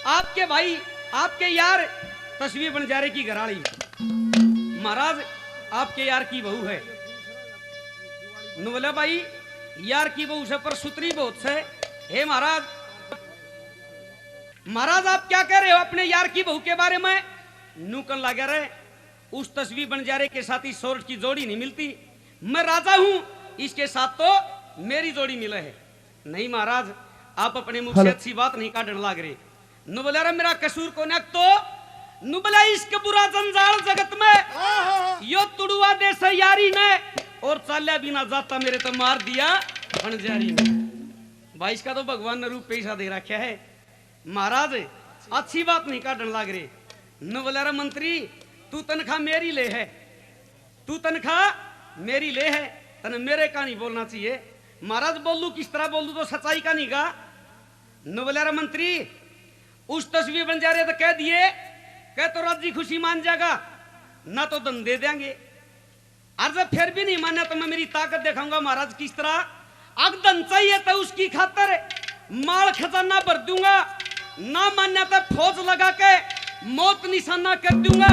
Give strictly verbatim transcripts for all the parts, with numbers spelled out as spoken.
आपके भाई, आपके यार, तस्वीर बंजारे की घराली। महाराज, आपके यार की बहू है। नु बोला, भाई, यार की बहू से पर सुतरी बहुत से। हे महाराज, महाराज, आप क्या कह रहे हो अपने यार की बहू के बारे में? नु कन लगा रहे, उस तस्वीर बंजारे के साथ इस सोरठ की जोड़ी नहीं मिलती। मैं राजा हूं, इसके साथ तो मेरी जोड़ी मिले है। नहीं महाराज, आप अपने मुख से हेलो। अच्छी बात नहीं काटने लाग रहे। नु बोला, रे मेरा कसूर कोन्या तो। नु बोला, इश्क बुरा जंजाल जगत में, यो तुड़वा दे से यारी ने, और चाल्या बिना जाता मेरे तो मार दिया बंजारी ने। भाई, इसका तो भगवान ने रूप पैसा दे रखा है। महाराज, अच्छी बात नहीं काटने लाग रहे। नु बोला, रे मंत्री, तू तनख्वाह मेरी ले है, तू तनख्वाह मेरी ले है, तने मेरे का नहीं बोलना चाहिए। महाराज, बोलू किस तरह बोलू तो सच्चाई का नहीं गा। नु बोला, रे मंत्री, उस तस्वीर बंजारे तो कह दिए, कह तो राजी खुशी मान जाएगा, ना तो धन दे देंगे। और जब फिर भी नहीं माना तो मैं मेरी ताकत दिखाऊंगा महाराज किस तरह। अगर धन चाहिए तो उसकी खातर माल खजाना भर दूंगा, ना मान्या तो फौज लगा के मौत निशाना कर दूंगा।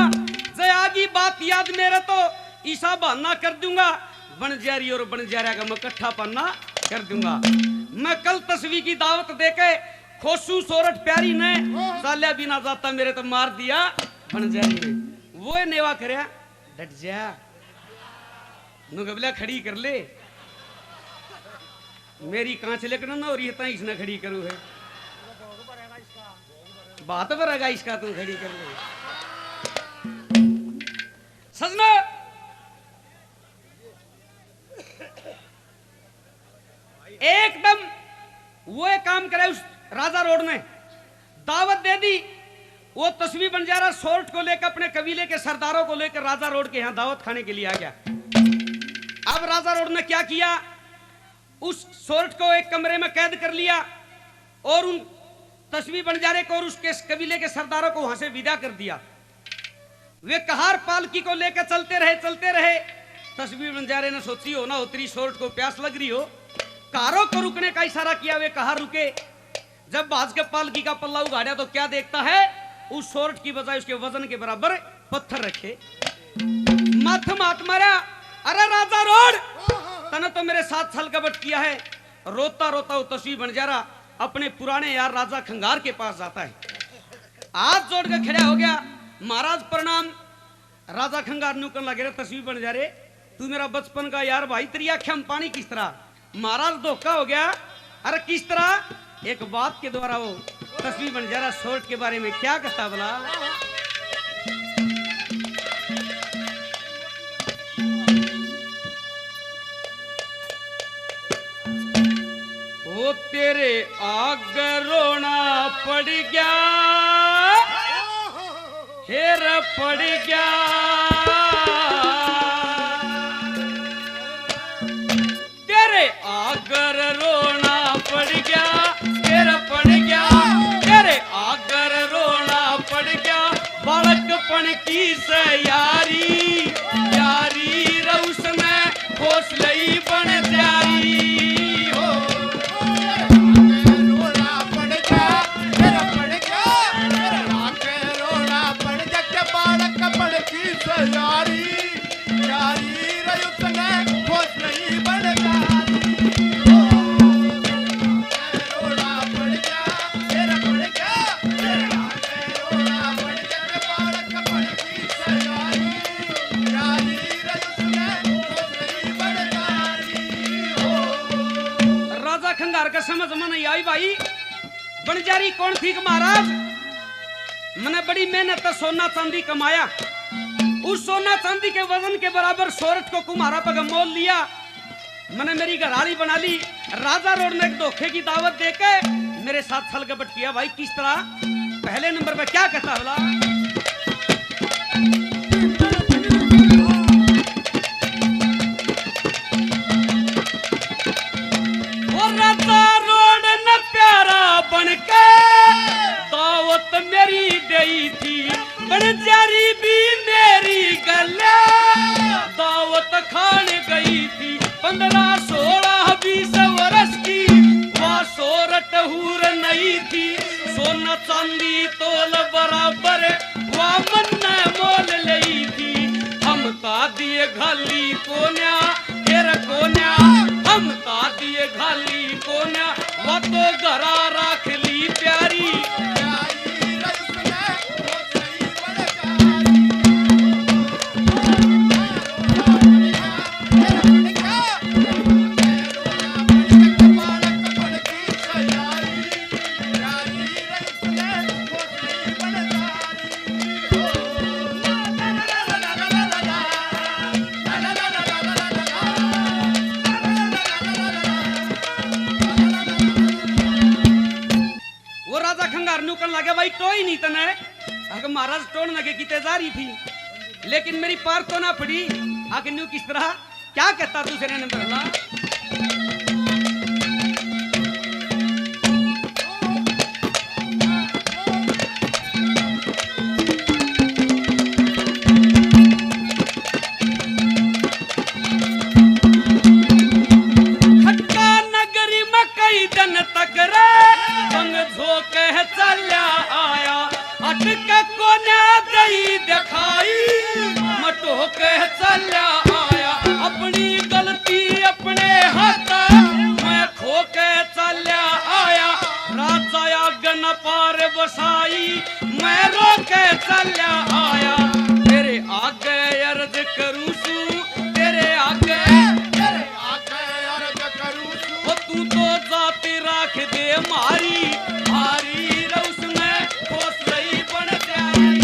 जय आगी बात याद मेरे तो ईसा बहाना कर दूंगा। बंजारी और बंजारा का मैं इकट्ठा पाना कर दूंगा। मैं कल तस्वीर की दावत देके खोसू सोरठ प्यारी ने, चाल्या बिना जाता मेरे तो मार दिया बंजारी ने। वो नेवा करया, डट जा। नु बोला, खड़ी कर ले। मेरी कांच लेकर ना, और ये ताई इसने खड़ी करू है। बात भरेगा इसका, तू खड़ी कर ले। सजना, एकदम वो एक काम करे, उस राजा रोड ने दावत दे दी। वो तस्वीर बंजारा सोरठ को लेकर, अपने कबीले के सरदारों को लेकर राजा रोड के यहाँ दावत खाने के लिए आ गया। अब राजा रोड ने क्या किया, उस सोरठ को एक कमरे में कैद कर लिया और उन तस्वीर बंजारे को और उसके कबीले के सरदारों को वहां से विदा कर दिया। वे कहार पालकी को लेकर चलते रहे, चलते रहे। तस्वीर बंजारे ने सोची हो ना, उतरी सोरठ को प्यास लग रही हो, कारों को रुकने का इशारा किया, वे कहार रुके। जब भाज के पालकी का पल्ला उघाड़ा तो क्या देखता है, उस सोरठ की बजाय उसके वजन के बराबर पत्थर रखे। माथे में हाथ मारा, अरे राजा रोड, तने तो मेरे सात साल का बट किया है। रोता रोता वो तस्वीर बंजारा अपने पुराने यार राजा खंगार के पास जाता है, हाथ जोड़ के खड़ा हो गया। महाराज प्रणाम। राजा खंगार न्यू कन लगे, रे तस्वीर बंजारे, तू मेरा बचपन का यार भाई, तेरी आंखें में पानी किस तरह? महाराज धोखा हो गया। अरे किस तरह? एक बात के द्वारा वो तस्वीर बंजारा सोरठ के बारे में क्या कहता भला? ओ तेरे आगे रोना पड़ गया, हेर पड़ गया। तेरे आगर रोना पड़ गया, हेर पड़ गया। तेरे आगर रोना पड़ गया। बालकपन की से यारी, यारी रे उसने खोस लई बंजारी हो। रोना पड़ गया, तेरा पड़ गया, तेरा आके रोना पड़ गया, के बालकपन की से यारी, यारी रे उसने खोस लई बंजारी हो। रोना पड़ गया, तेरा पड़ गया, तेरा आके रोना पड़ गया, के बालकपन की से यारी। राजा खंगार के समझ में नहीं आई भाई, बंजारी कौन थी कि महाराज, मैंने बड़ी मेहनत से सोना चांदी कमाया, उस सोना चांदी के वजन के बराबर सोरठ को कुम्हारा पै मोल लिया, मैंने मेरी घराली बना ली। राजा रोड ने एक धोखे की दावत देके मेरे सात साल का बट किया भाई। किस तरह? पहले नंबर पे क्या कहता भला? ओ राजा रोड न प्यारा बनके दावत मेरी गई थी, बंजारी भी मेरी गले दावत खान गई थी। पन्द्रह, सोलह, बीस वर्ष की वह सोरठ हूर नहीं थी। न चांदी तोल बराबर, वा मन्ने मोल लई थी। हम ता दिए घाली कोन्या, तेरे कोन्या, हम ता दिए घाली कोन्या, वा तो घरा राख ली प्यारी। वो राजा खंगार न्यू कन लगे, "भाई, टोई नहीं तने।" अक महाराज टोन लगे किते जा रही थी, लेकिन मेरी पार तो ना पड़ी। अक न्यू किस तरह, क्या कहता दूसरे नंबर वाला? खट्टा नगरी में कई दिन तक रे, संग झोंके चाल्या आया। अटके कोन्या दई दिखाई, मटोके चाल्या आया। अपनी गलती अपने हाथ में खोके चाल्या आया। राजा आगे न पार बसाई, मैं रोके चाल्या आया। तेरे आगे अर्ज करूं सू, तेरे आगे, तेरे आगे अर्ज करूं सू। ओ तू तो जाति राख दे म्हारी, म्हारी रउस में खोस लई बन जाई।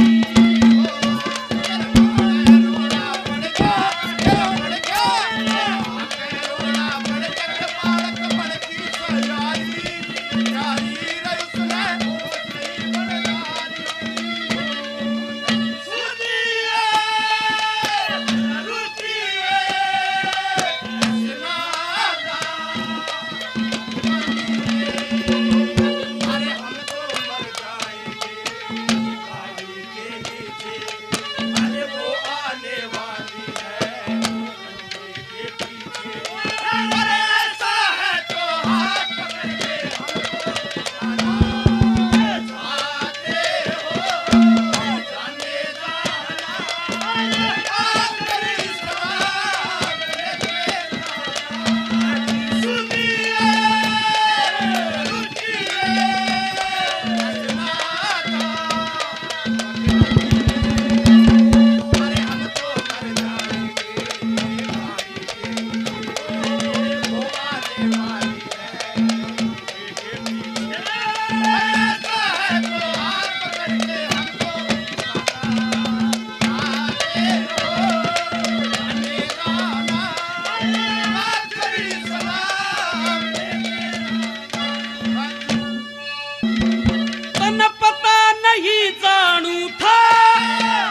तन पता नहीं जानू था,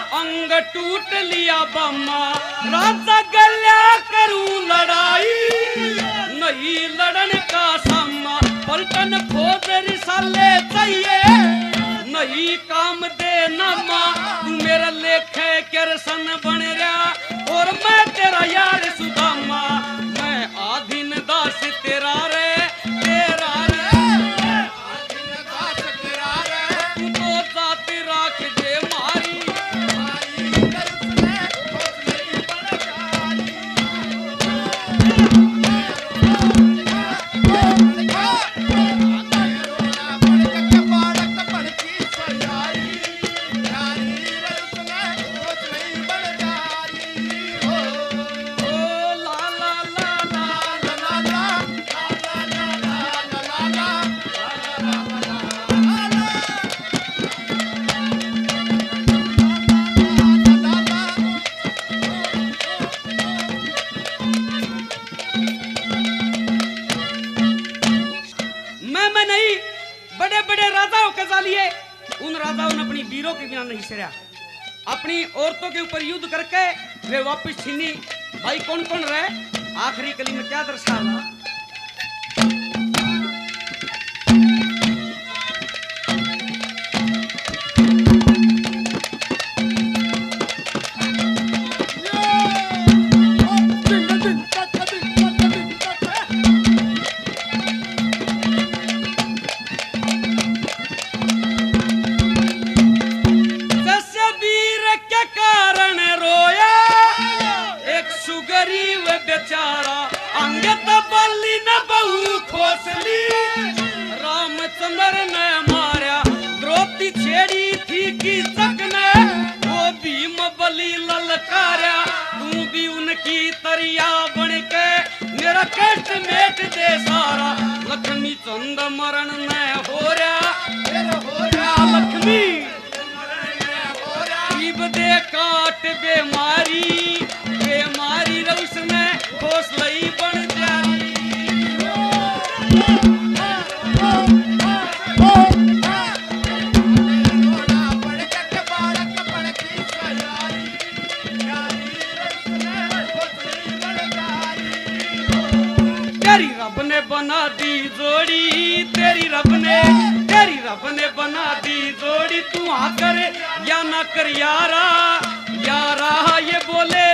अंग टूट लिया बामा, राजा गल्या करूं लड़ाई, नहीं लड़न का सामा। पलटन फौज रिसाले चाहिए, नहीं काम दे नामा। तू मेरे लेखे किरसन बन रहा, और मैं तेरा यार सुदामा। मैं आधीन दास तेरा रे, तेरा रे। तू तो जाति राख दे म्हारी। मैं, मैं नहीं, बड़े बड़े राजा होके जा लिए, उन राजाओं ने अपनी बीरों के बिना नहीं सिरया। अपनी औरतों के ऊपर युद्ध करके वे वापस छीनी। भाई, कौन कौन रहे? आखिरी कली में क्या दर्शावा? बंद मरण न हो रहा, फिर हो रहा लक्ष्मी। जीव दे काट बेमारी, बेमारी रउस में खोस लई बन जारी। तेरी रब ने बना दी जोड़ी, तेरी रब ने, तेरी रब ने बना दी जोड़ी। तू हाँ कर या ना कर यारा, यारा ये बोले